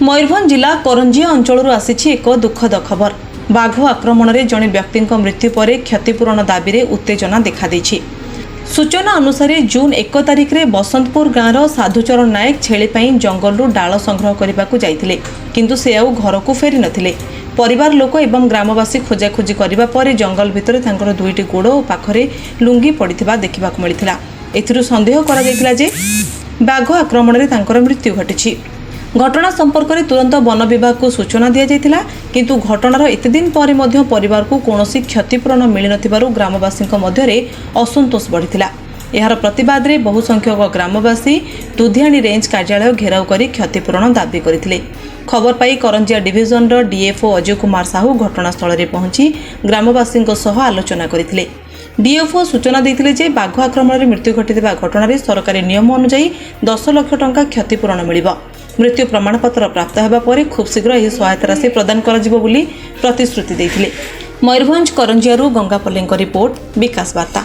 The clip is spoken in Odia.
ମୟୂରଭଞ୍ଜ ଜିଲ୍ଲା କରଞ୍ଜିଆ ଅଞ୍ଚଳରୁ ଆସିଛି ଏକ ଦୁଃଖଦ ଖବର। ବାଘ ଆକ୍ରମଣରେ ଜଣେ ବ୍ୟକ୍ତିଙ୍କ ମୃତ୍ୟୁ ପରେ କ୍ଷତିପୂରଣ ଦାବିରେ ଉତ୍ତେଜନା ଦେଖାଦେଇଛି। ସୂଚନା ଅନୁସାରେ, ଜୁନ୍ 1 ତାରିଖରେ ବସନ୍ତପୁର ଗାଁର ସାଧୁଚରଣ ନାୟକ ଛେଳି ପାଇଁ ଜଙ୍ଗଲରୁ ଡାଳ ସଂଗ୍ରହ କରିବାକୁ ଯାଇଥିଲେ, କିନ୍ତୁ ସେ ଆଉ ଘରକୁ ଫେରି ନଥିଲେ। ପରିବାର ଲୋକ ଏବଂ ଗ୍ରାମବାସୀ ଖୋଜାଖୋଜି କରିବା ପରେ ଜଙ୍ଗଲ ଭିତରେ ତାଙ୍କର ଦୁଇଟି ଗୋଡ଼ ଓ ପାଖରେ ଲୁଙ୍ଗି ପଡ଼ିଥିବା ଦେଖିବାକୁ ମିଳିଥିଲା। ଏଥିରୁ ସନ୍ଦେହ କରାଯାଇଥିଲା ଯେ ବାଘ ଆକ୍ରମଣରେ ତାଙ୍କର ମୃତ୍ୟୁ ଘଟିଛି। ଘଟଣା ସମ୍ପର୍କରେ ତୁରନ୍ତ ବନ ବିଭାଗକୁ ସୂଚନା ଦିଆଯାଇଥିଲା। କିନ୍ତୁ ଘଟଣାର ଏତେ ଦିନ ପରେ ମଧ୍ୟ ପରିବାରକୁ କୌଣସି କ୍ଷତିପୂରଣ ମିଳିନଥିବାରୁ ଗ୍ରାମବାସୀଙ୍କ ମଧ୍ୟରେ ଅସନ୍ତୋଷ ବଢ଼ିଥିଲା। ଏହାର ପ୍ରତିବାଦରେ ବହୁ ସଂଖ୍ୟକ ଗ୍ରାମବାସୀ ଦୁଧିଆଣୀ ରେଞ୍ଜ କାର୍ଯ୍ୟାଳୟ ଘେରାଉ କରି କ୍ଷତିପୂରଣ ଦାବି କରିଥିଲେ। ଖବର ପାଇ କରଞ୍ଜିଆ ଡିଭିଜନର ଡିଏଫ୍ଓ ଅଜୟ କୁମାର ସାହୁ ଘଟଣାସ୍ଥଳରେ ପହଞ୍ଚି ଗ୍ରାମବାସୀଙ୍କ ସହ ଆଲୋଚନା କରିଥିଲେ। ଡିଏଫ୍ଓ ସୂଚନା ଦେଇଥିଲେ ଯେ ବାଘ ଆକ୍ରମଣରେ ମୃତ୍ୟୁ ଘଟିଥିବା ଘଟଣାରେ ସରକାରୀ ନିୟମ ଅନୁଯାୟୀ 10 ଲକ୍ଷ ଟଙ୍କା କ୍ଷତିପୂରଣ ମିଳିବ। ମୃତ୍ୟୁ ପ୍ରମାଣପତ୍ର ପ୍ରାପ୍ତ ହେବା ପରେ ଖୁବ୍ ଶୀଘ୍ର ଏହି ସହାୟତା ରାଶି ପ୍ରଦାନ କରାଯିବ ବୋଲି ପ୍ରତିଶ୍ରୁତି ଦେଇଥିଲେ। ମୟୂରଭଞ୍ଜ କରଞ୍ଜିଆରୁ ଗଙ୍ଗାପଲ୍ଲୀଙ୍କ ରିପୋର୍ଟ, ବିକାଶ ବାର୍ତ୍ତା।